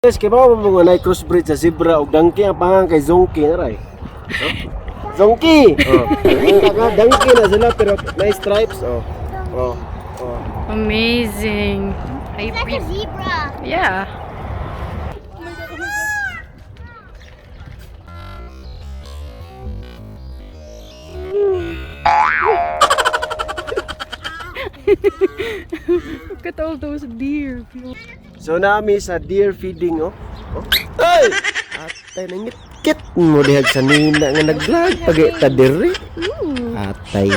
Guys, kay ba mo mga na crossbreed sa zebra ug donkey, ang pangan kay Zonky na ray. Oh. Zonky. Oh. Ang donkey na sila pero may stripes, oh. Oh. Oh. Amazing. It's like a zebra. Yeah. Look at all those deer. So nami sa deer feeding, oh. Oh. Ay! Atay, nangit-kit mo dihag sa nina nga nag-vlog pag ta diri. Atay.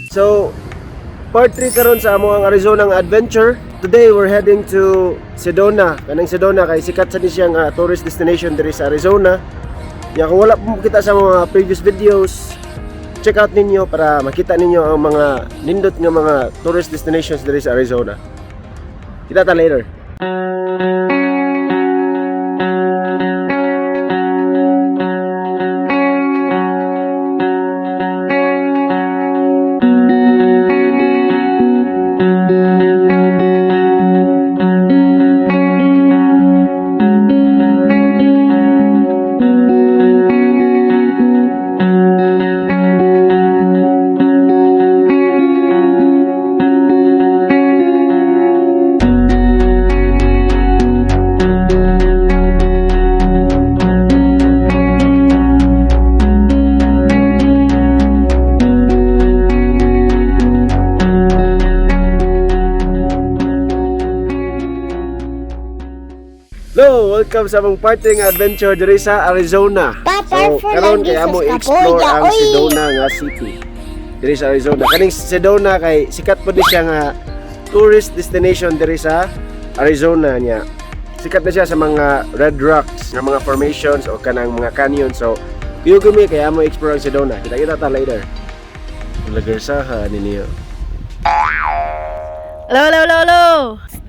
So, part 3 karon sa among Arizona nga adventure. Today we're heading to Sedona. Kanang Sedona kay sikat sa ni siya nga tourist destination diri sa Arizona. Ya, kung wala po makita sa mga previous videos, check out ninyo para makita ninyo ang mga nindot nga mga tourist destinations diri sa Arizona. Kita ta later. Hello, welcome sa among party nga adventure diri sa Arizona. Papa, So, karon kay amo i-explore ang Sedona nga city. Diri sa Arizona. Kaning Sedona kay sikat po ni siya nga tourist destination diri sa Arizona niya. Sikat na siya sa mga red rocks, nga mga formations o kanang mga canyon. So, kuyog mi kay amo explore ang Sedona. Kita-kita ta later. Lagarsaha ninyo. Hello, hello, hello, hello!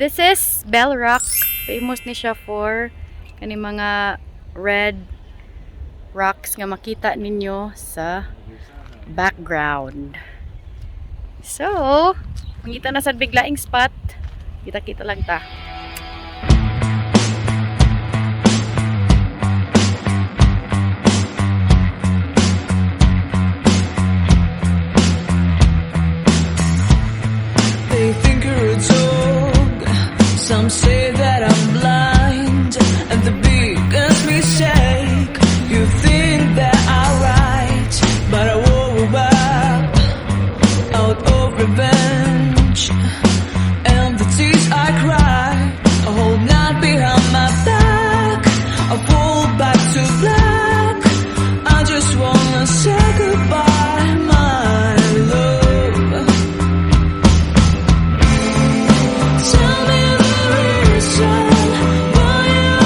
This is Bell Rock. Famous ni siya for kani mga red rocks nga makita ninyo sa background. So, mangita na sa biglaing spot. Kita-kita lang ta. They think you're a dog. Some say that I'm blind. And the biggest mistake, you think that I write. But I woke up out of revenge. And the tears I cry, I hold not behind my back. I fall back to black. I just wanna say goodbye, my love. Tell me the reason why you're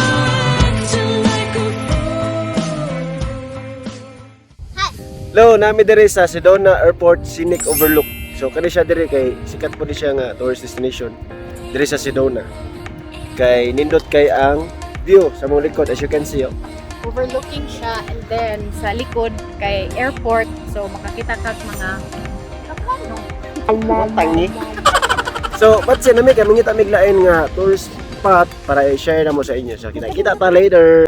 acting like a fool. Hello, nami diri sa Sedona Airport Scenic Overlook. So kani siya diri kay sikat po ni siya nga tourist destination diri sa Sedona. Kay nindot kay ang view sa mong likod, as you can see, oh. Overlooking siya and then sa likod kay airport. So, makakita kag mga kaplano. Tangi. So, patsi nami kay mangita mig lain nga tourist spot para i-share na mo sa inyo. So kita-kita ta later.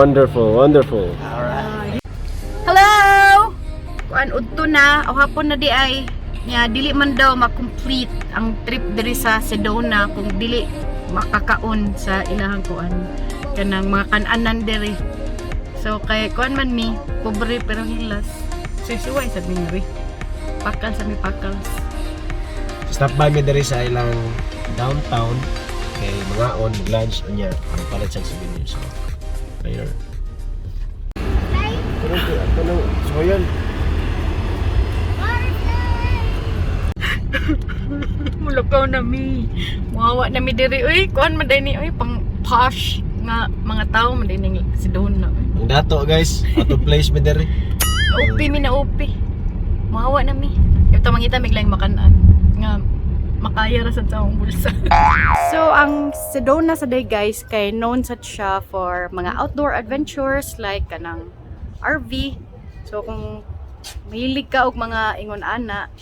Wonderful, wonderful. Hello! Kuan udto na, o hapon na di ay nya dili man daw ma-complete ang trip diri sa Sedona kung dili makakaon sa ilahang kuan kanang mga kan-anan diri. So kay kuan man mi, pobre pero hilas. Suway sa mi ri. Pakal sa mi pakal. Stop by mi diri sa ilang downtown kay mangaon, lunch unya, ang palit sa souvenir. So, later. Ano, so yun. Mulakaw na mi. Muawa na mi diri uy, kuan man ni uy, pang posh nga mga tao man dinhi Sedona. Uy. Ang dato, guys, out of place mi diri. Naupi mi naupi. Mahawa na mi. Ito mangita miglang makanan nga makaya ra sad sa akong bulsa. So ang Sedona sa day, guys, kay known sad siya for mga outdoor adventures like kanang RV. So kung mahilig ka og mga ingon ana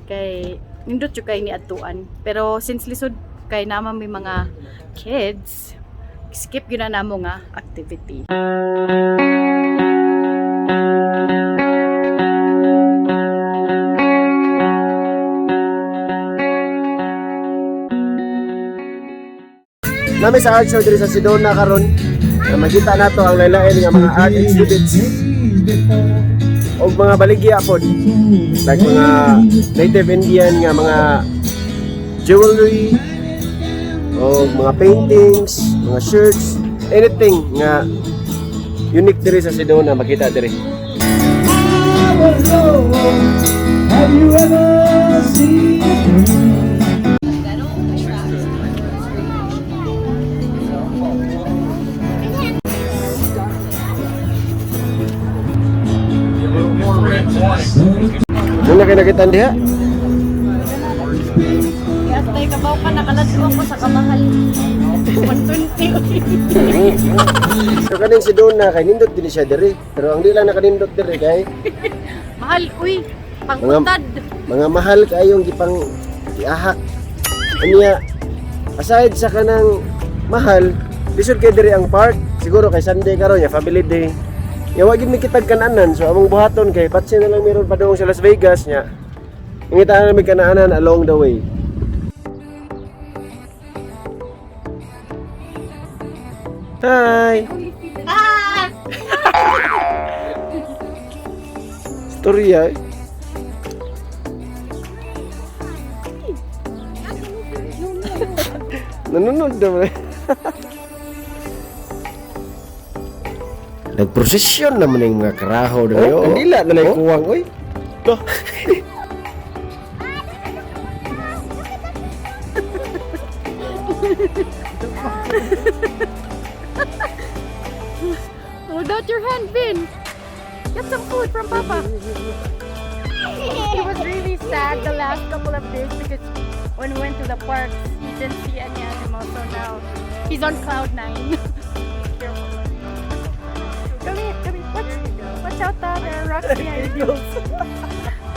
kay nindot jud kay ni adtuan. Pero since lisod kay naman may mga kids, skip gyud na namo nga activity. Nami sa art show diri sa Sedona karon. Na makita nato ang lain-lain nga mga art exhibits og mga baligya pod. Like mga Native Indian nga mga jewelry o mga paintings, mga shirts, anything nga unique diri sa Sedona makita diri. Have you ever seen Muna kay nakita diha? Yatay kabaw ka nakaladlo ko sa kamahal. 120. So kaning Sedona kay nindot din siya diri. Pero ang di lang nakanindot diri kay Mahal uy, pangutad. Mga mahal kayong gipang iahak. Unya, aside sa kanang mahal, lisod kay diri ang park. Siguro kay Sunday karon ya family day. Ya wa gid mi kitag kananan, so among buhaton kay patsi na lang meron padung sa Las Vegas nya. Ingita na mi kanaanan along the way. Hi. Ah! Storya eh. Nanonood naman eh. Nagprosesyon naman yung mga karaho na oh, kandila na oh. Kuwang, oy. Loh. Hold out your hand, Vin. Get some food from Papa. He was really sad the last couple of days because when we went to the park, he didn't see any animals. So now he's on cloud nine. Careful. Come here, come here. Watch out, there are rocks behind you.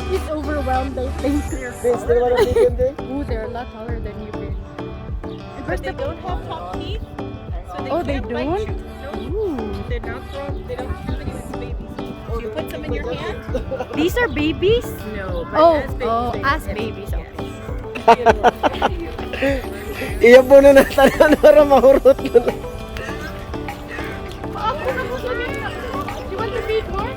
He's overwhelmed, I think. Vince, di ba na din? Ooh, they're a lot taller than you, Vin. But they don't have top teeth, so they Oh, they can't bite don't? you. No, Ooh. they're not grown. They don't have any as babies. If you put some in your hand, These are babies? no. But Oh, as babies, oh, they as yes, babies, yes. Iya po na natanan para mahurot na lang. You want to feed more?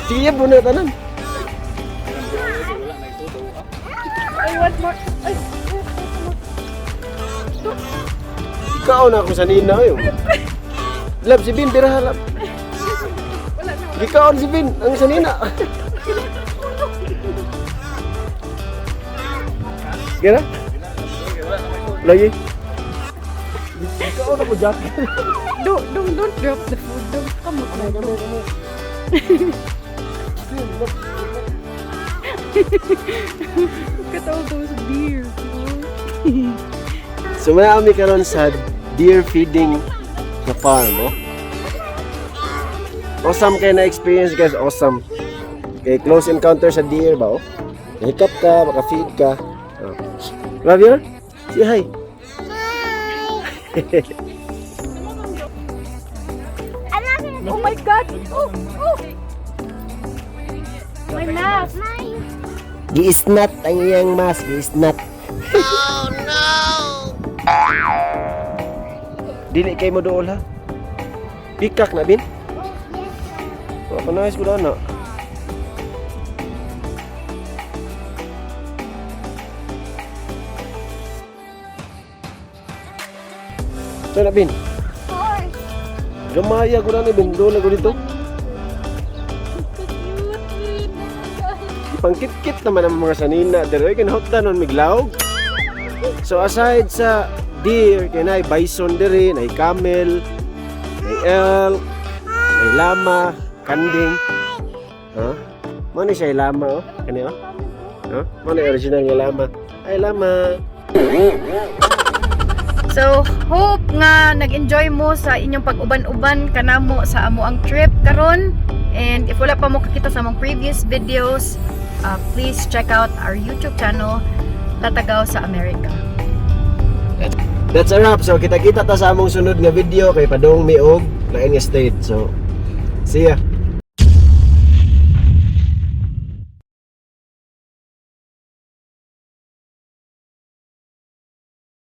Sige po na tanan. I want more. Ay, Ikaw na ako sa nina yun. Love si Bin, biraha love. Gikaon si Bin, ang sanina. Gana? Lagi? Gikaon ako, Jack. Don't drop the food. Don't come on. Don't. Look at all those deer. So may karon sa deer feeding na farm, oh. Awesome kay na experience, guys, awesome. Kay close encounter sa deer ba, oh. Hikap ka, maka-feed ka. Oh. Javier, say hi. Hi. I'm not gonna. Oh my God! Oh! My mask! My. Giisnat ang iyang mask, giisnat. Oh no. Dili kay mo dool ha. Pikak na bin. Oh, yes. Wa pa nice ko na. Ito na bin. Horse. Gamaya ko na ni bin. Dool na ko dito. Pangkit-kit naman ang mga sanina dere kinahot nun miglaog. So aside sa deer, kay naay bison dere, naay camel, naay elk, naay llama, kanding. Ha? Mo ni siya llama oh. Kani oh. Ha? Mo ni original nga llama. Ay llama. So, hope nga nag-enjoy mo sa inyong pag-uban-uban kanamo sa amo ang trip karon. And if wala pa mo kakita sa among previous videos, please check out our YouTube channel, Latagaw sa Amerika. That's a wrap. So kita-kita ta sa among sunod nga video kay padung mi og lain nga state. So see ya.